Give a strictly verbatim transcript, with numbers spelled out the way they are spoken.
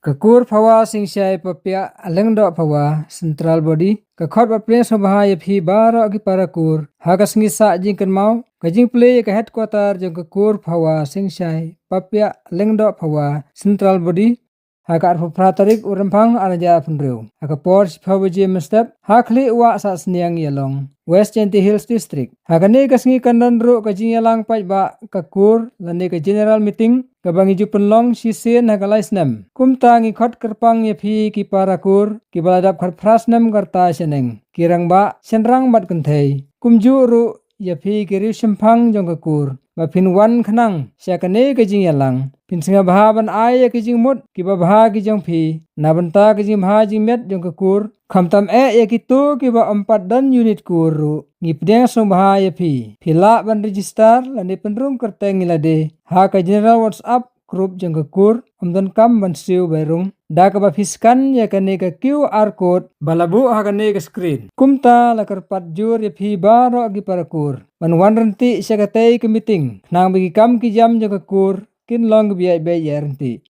Ka Kur Phawa Singshai Papiah Lyngdoh Phawa, Central Body, ka khot bad pdiang sngewbha ïa phi baroh ki para kur ha ka sngi sah jingkynmaw ka jingplie ïa ka headquarter jong ka Kur Phawa Singshai Papiah Lyngdoh Phawa, Central Body, ha ka arphew phra tarik u Rymphang ar hajar arphew hynriew, ha ka por shiphew baje mynstep, ha Khlieh Wah Sahsniang Ïalong, West Jaintia Hills District. Ha kane ka sngi kan don ruh ka jingïalang paidbah ka kur lane ka general meeting kaba ngi ju pynlong shisien ha ka lai snem. Kumta ngi khot kyrpang ïa phi ki para kur kiba la dap khatphra snem ka rta shaneng, ki rangbah shynrang bad kynthei, kumjuh ruh ïa phi ki riewshemphang jong ka kur, ba phin wan khnang sha kane ka jingïalang. Phin sngewbha ban ai ïa ki jingmut kiba bha ki jong phi na bynta ka jingbha jingmiat jong ka kur, khamtam eh ïa kito kiba ym pat don unit kur ruh. Ngi pdiang sngewbha ïa phi, phi lah ban register lane pynrung kyrteng ïa lade ha ka general WhatsApp group jong ka kur, ym donkam ban siew bai rung, da kaba phi scan ïa kane ka QR code ba la buh ha kane ka screen. Kumta la kyrpad jur ïa phi baroh ki para kur ban wan ryntih sha katei ka meeting, khnang ba ki kam ki jam jong ka kur kin long kiba ïaid beit ïaid ryntih.